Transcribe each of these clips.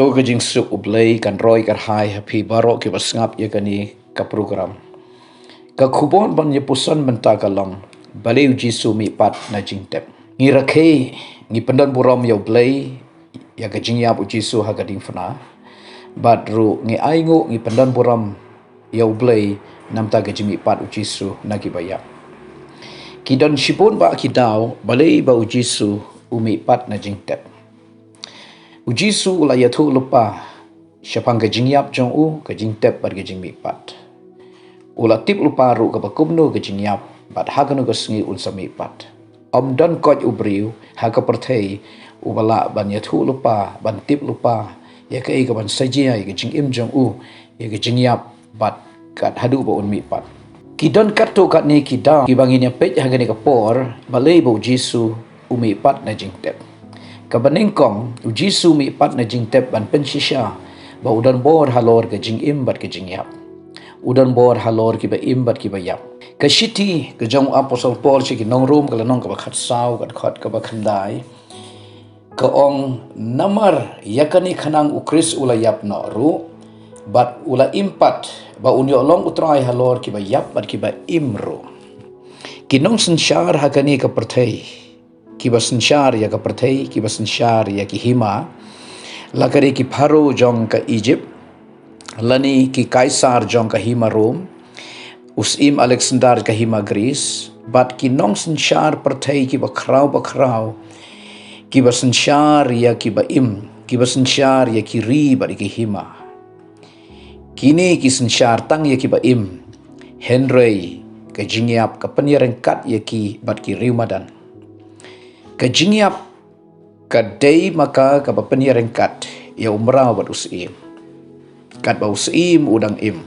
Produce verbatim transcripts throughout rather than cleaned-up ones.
To ka jingsuk U Blei kan roi kyrhai ha phi baroh kiba sngap ïa kane ka program. Ka khubor ban ïa puson mynta ka long, balei U Jisu mih pat na jingtep. Ngi rakhe, ngi pyndon burom ïa U Blei ïa ka jingïap U Jisu ha ka diengphna. Bad ruh ngi ainguh, ngi pyndon burom ïa U Blei namar ka jingmih pat U Jisu na kiba ïap. Ki don shibun bah ki daw balei ba U Jisu u mih pat na jingtep. U Jisu u la ïathuh lypa shaphang ka jingïap jong u, ka jingtep bad ka jingmih pat. U la tip lypa ruh kaba kumno ka jingïap bad ha kano ka sngi un sa mih pat. Ym don koit u briew ha ka pyrthei uba lah ban ïathuh lypa, ban tip lypa ïa kaei kaban sa jia ïa ka jingim jong u, ïa ka jingïap bad kat haduh ba un mih pat. Ki don katto katne ki daw kiba ngin ïa peit ha kane ka por, balei ba U Jisu u mih pat na jingtep. Kaba nyngkong, U Jisu u mih pat na jingtep ban pynshisha ba u don bor halor ka jingim bad ka jingïap. U don bor halor kiba im bad kiba ïap. Ka shithi ka jong u Apostol Paul sha ki nong Rom, ka lynnong kaba khatsaw, ka dkhot kaba khyndai, ka ong, namar ïa kane khnang U Khrist u la ïap noh ruh bad u la im pat, ba un ïoh long U Trai halor kiba ïap bad kiba im ruh. Ki nongsynshar ha kane ka pyrthei, kiba synshar ïa ka pyrthei, kiba synshar ïa ki hima, la ka dei ki Pharaoh jong ka Egypt, lane ki Kaisar jong ka hima Rom, u Syiem Alexander ka hima Greece, bad ki nongsynshar pyrthei kiba khraw ba khraw, kiba synshar ïa kiba im, kiba synshar ïa ki ri bad ïa ki hima. Kine ki synshar tang ïa kiba im, hynrei ka jingïap ka pynïaryngkat ïa ki bad ki riew madan. Ka jingïap ka dei ma ka kaba pynïaryngkat ïa u mraw bad u syiem. Katba u syiem u dang im,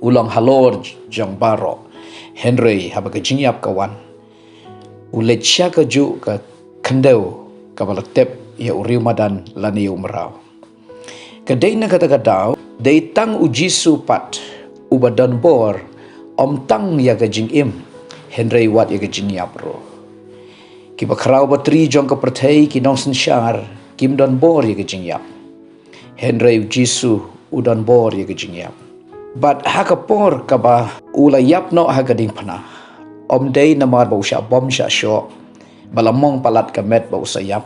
u long halor jong baroh, hynrei haba ka jingïap ka wan, u leit sha kajuh ka khyndew kaba la tep ïa u riew madan lane ïa u mraw. Ka dei na kata ka daw, dei tang U Jisu pat uba don bor, ym tang ïa ka jingim, hynrei wat ïa ka jingïap ruh. Kiba khraw batri jong ka pyrthei, ki nongsynshar, kim don bor ïa ka jingïap. Hynrei U Jisu u don bor ïa ka jingïap. Bad ha ka por kaba u la ïap noh ha ka diengphna, ym dei namar ba u shah bom shah shoh ba la mong palat ka met ba u sa ïap.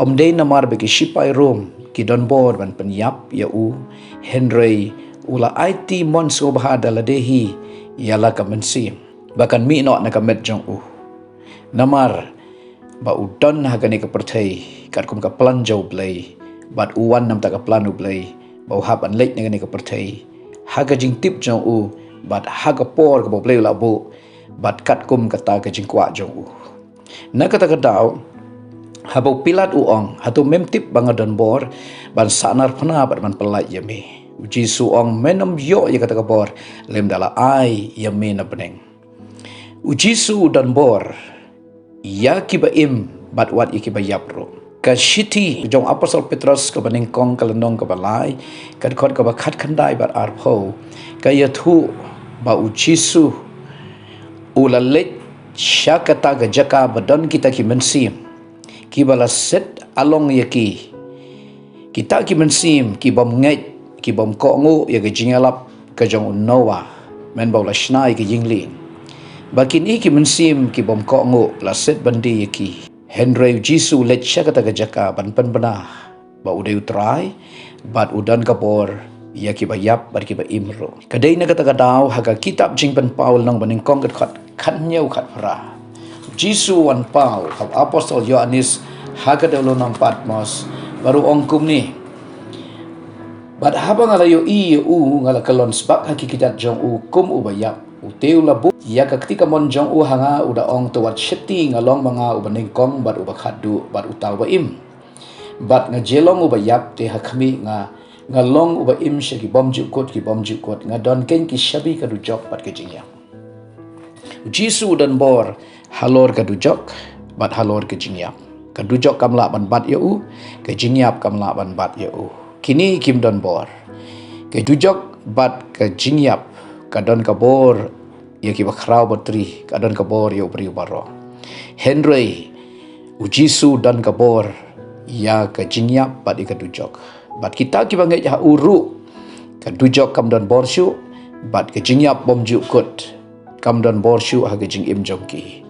Ym dei namar ba ki shipai Rom ki don bor ban pynïap ïa u, hynrei u la aiti mon sngewbha da lade hi ïa la ka mynsiem ba kan mih noh na ka met jong u. Namar ba u don ha kane ka pyrthei katkum ka plan jong U Blei, bad u wan namar ka plan U Blei ba u hap ban leit na kane ka pyrthei ha ka jingtip jong u, bad ha ka por kaba U Blei u la buh, bad katkum kata ka jingkwah jong u. Na kata ka daw, haba u Pilat u ong, hato mem tip ba nga don bor ban sahnarphna bad ban pyllait ïa me? U Jisu u ong, men ym ïoh ïa kata ka bor lymda la ai ïa me na bneng. U Jisu u don bor ïa kiba im bad wat ïa kiba ïap ruh. Ka shithi jong u Apostol Petros kaba nyngkong, ka lynnong kaba lai, ka dkhot kaba khatkhyndai bad arphew, ka ïathuh ba U Jisu u la leit sha kata ka jaka ba don kita ki mynsiem kiba la set along ïa ki. Kita ki mynsiem ki bym ngeit, ki bym kohnguh ïa ka jingïalap ka jong u Noah, mynba u la shna ïa ka ïing lieng. Ba kine ki mynsiem ki bym kohnguh la set ban die ïa ki. Hynrei U Jisu u leit sha kata ka jaka ban pynbna ba u dei U Trai, bad u don ka bor ïa kiba ïap bad kiba im ruh. Ka dei na kata ka daw, ha ka kitab Jingpynpaw lynnong ba nyngkong, ka dkhot khathynñiew khatphra, U Jisu u wan paw ha u Apostol Ïoannis ha ka dewlynnong Patmos, bad u ong kumne: Bad haba nga la ïohi ïa u, nga la kyllon sbak ha ki kjat jong u kum uba ïap. Ute u la buh ïa ka kti kamon jong u ha nga, u da ong, to wat sheptieng, nga long ma nga uba nyngkong bad uba khatduh bad uta uba im. Bad nga jia long uba ïap, te ha khmih nga, nga long uba im sha ki bymjukut ki bymjukut, nga don keiñ ki shabi ka dujok bad ka jingïap. U Jisu u don bor halor ka dujok bad halor ka jingïap. Ka dujok kam lah ban bat ïa u, ka jingïap kam lah ban bat ïa u. Kine kim don bor. Ka dujok bad ka jingïap ka don ka bor ïa kiba khraw batri, ka don ka bor ïa u briew baroh. Hynrei U Jisu u don ka bor ïa ka jingïap bad ïa ka dujok. Bad kita kiba ngeit ha u ruh, ka dujok kam don bor shuh, bad ka jingïap bymjukut kam don bor shuh ha ka jingim jong ki.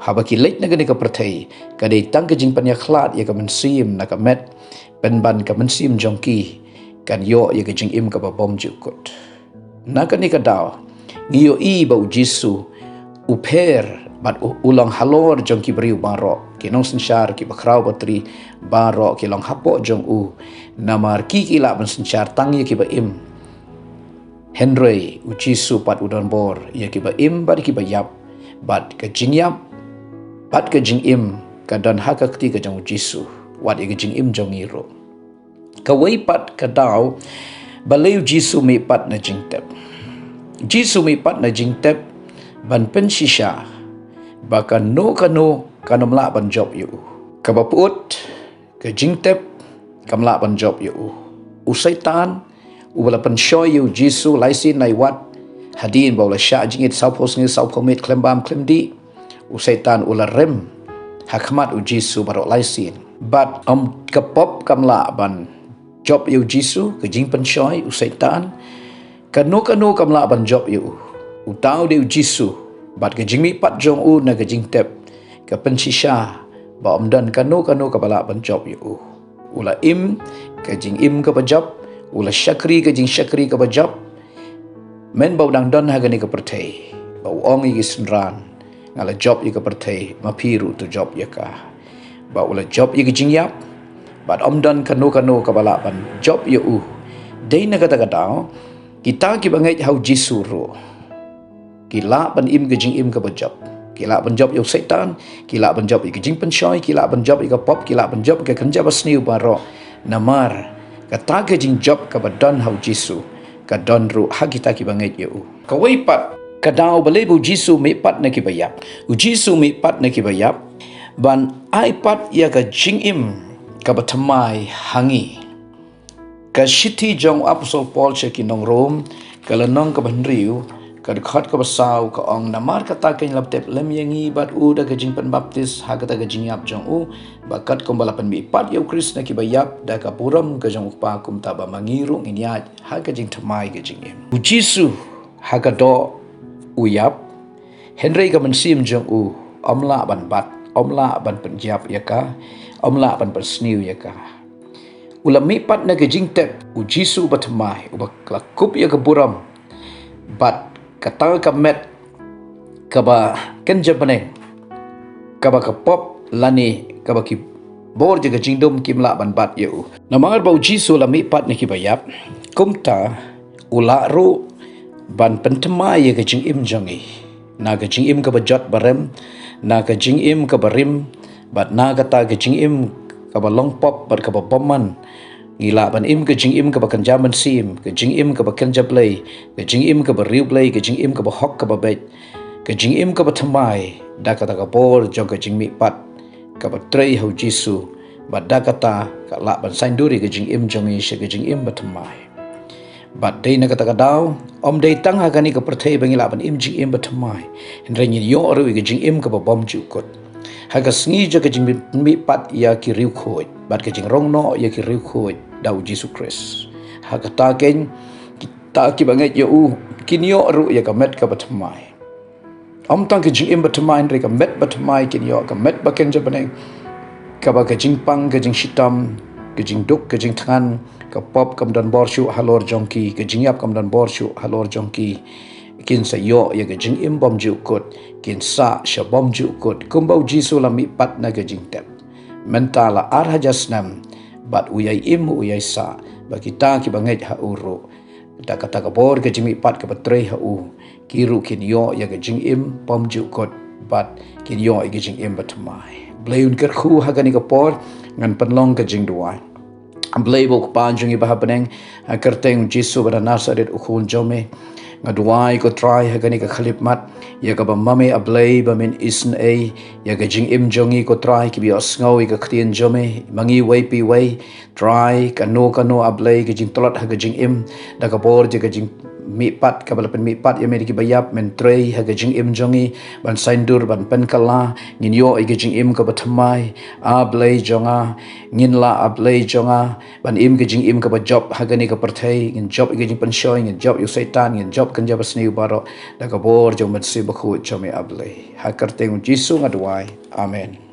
Haba ki leit na kane ka pyrthei, ka dei tang ka jingpynïakhlad ïa ka mynsiem na ka met, pynban ka mynsiem jong ki kan ïoh ïa ka jingim kaba bymjukut. Na kane ka daw, ngi ïohi ba u Jisu u pher bad u, u long halor jong ki briew baroh, ki nongsynshar, kiba khraw batri baroh ki long hapoh jong u. Namar ki ki lah ban synshar tang ïa kiba im. Hynrei u Jisu pat u don bor ïa kiba im bad kiba ïap, bad ka jingïap bad ka jingim ka don ha ka kti ka jong u Jisu, wat ïa ka jingim jong ngi ruh. Kawei pat ka daw, balei u Jisu mih pat na jingtep. Jisu mih pat na jingtep ban pynshisha ba kano kano kan ym lah ban jop ïa u. Kaba pyut, ka jingtep kam lah ban jop ïa u. U Soitan uba la pynshoi ïa u Jisu lai sien lai wat, hadien ba u la shah jingit sawphew sngi sawphew miet khlem bam khlem dih, u Soitan u la rim ha khmat u Jisu baroh lai sien. Bad ym, ka pop kam lah ban jop ïa u Jisu, ka jingpynshoi, u Soitan, kano kano kam lah ban jop ïa u. Uta u dei u Jisu, bad ka jingmih pat jong u na ka jingtep ka pynshisha ba ym don kano kano kaba lah ban jop ïa u. U la im ka jingim kaba jop, u la shakri ka jingshakri kaba jop, mynba u dang don ha kane ka pyrthei, ba u ong ïa ki synran, nga la jop ïa ka pyrthei, ma phi ruh to jop ïa ka. Ba u la jop ïa ka jingïap, bad ym don kano kano kaba lah ban jop ïa u. Dei na kata ka daw, kita kiba ngeit ha u Jisu ruh, ki lah ban im ka jingim kaba jop. Ki lah ban jop ïa u Soitan, ki lah ban jop ïa ka jingpynshoi, ki lah ban jop ïa ka pop, ki lah ban jop ïa ka kynja basniew baroh. Namar kata ka jingjop kaba don ha u Jisu, ka don ruh ha kita kiba ngeit ïa u. Kawei pat ka daw, balei ba u Jisu mih pat na kiba ïap. U Jisu mih pat na kiba ïap ban ai pat ïa ka jingim kaba thymmai ha ngi. Ka shithi jong u Apostol Paul sha ki nong Rom, ka lynnong kaba hynriew, ka dkhot kaba saw, ka ong, namar kata keiñ la tep lem ïa ngi bad u da ka jingpynbaptis ha kata ka jingïap jong u, ba katkum ba la pynmih pat ïa u Khrist na kiba ïap da ka burom ka jong u Kpa, kumta ba ma ngi ruh ngin ïaid ha ka jingthymmai ka jingim. U Jisu ha ka doh u ïap, hynrei ka mynsiem jong u ym lah ban bat, ym lah ban pynjop ïa ka, ym lah ban pynsniew ïa ka. U la mih pat na ka jingtep, u Jisu ba thymmai, uba la kup ïa ka burom, bad kata ka met kaba kynja bneng, kaba ka pop lane kaba ki bor jong ka jingdum kim lah ban bat ïa u. Namar ba u Jisu la mih pat na kiba ïap, kumta u lah ruh ban pynthymmai ïa ka jingim jong ngi. Na ka jingim kaba jot ba rem, na ka jingim kaba rim, bad na kata ka jingim kaba long pop bad kaba bymman, ngi lah ban im ka jingim kaba kynja mynsiem, ka jingim kaba kynja Blei, ka jingim kaba riewblei, ka jingim kaba hok kaba beit, ka jingim kaba thymmai, da kata ka bor jong ka jingmih pat kaba trei ha u Jisu, bad da kata ka lah ban saiñdur ïa ka jingim jong ngi sha ka jingim ba thymmai. Bad dei na kata ka daw, ym dei tang ha kane ka pyrthei ba ngi lah ban im jingim ba thymmai, hynrei ngin ïoh ruh ïa ka jingim kaba bymjukut. Ha ka sngi jong ka jingmih pat ïa ki riewkhuid, bad ka jingrong noh ïa ki riewkhuid da u Jisu Khrist. Ha kata keiñ, kita kiba ngeit ïa u kin ïoh ruh ïa ka met kaba thymmai. Ym tang ka jingim ba thymmai, hynrei ka met ba thymmai kin ïoh, ka met ba kynja bneng, kaba ka jingpang, ka jingshitom, ka jingduk, ka jingthngan, ka pop kam don bor shuh halor jong ki, ka jingïap kam don bor shuh halor jong ki, kin sa ïoh ïa ka jingim bymjukut, kin sah sha bymjukut, kumba u Jisu la mih pat na ka jingtep. Mynta la ar hajar snem, bad u ïai im, u ïai sah, ba kita kiba ngeit ha u ruh, da kata ka bor ka jingmih pat kaba trei ha u, ki ruh kin ïoh ïa ka jingim bymjukut, bad kin ïoh ïa ka jingim ba thymmai. Blei un kyrkhu ha kane ka por, ngan pynlong ka jingduwai. Blei ba u Kpa jong ngi ba ha bneng, ha kyrteng u Jisu ba na Nasaret u Khun jong me, nga duwai ko Trai ha kane ka khyllipmat, ïa kaba ma me A Blei ba men isynei ïa ka jingim jong ngi ko Trai, kiba ïohsngew ïa ka ktien jong me, ma ngi wei pa wei, Trai, kano kano A Blei ka jingtlot ha ka jingim, da ka bor jong ka jing mihpat, kaba la pynmihpat ïa me da kiba ïap, men trei ha ka jingim jong ngi, ban saiñdur, ban pynkylla, ngin ïoh ïa ka jingim kaba thymmai, A Blei jong nga, ngin lah A Blei jong nga, ban im ka jingim kaba jop ha kane ka pyrthei, ngin jop ïa ka jingpynshoi, ngin jop ïa u Soitan, ngin jop kynja basniew baroh, da ka bor jong u Mynsiem Bakhuid jong me A Blei. Ha ka kyrteng u Jisu nga duwai. Amen.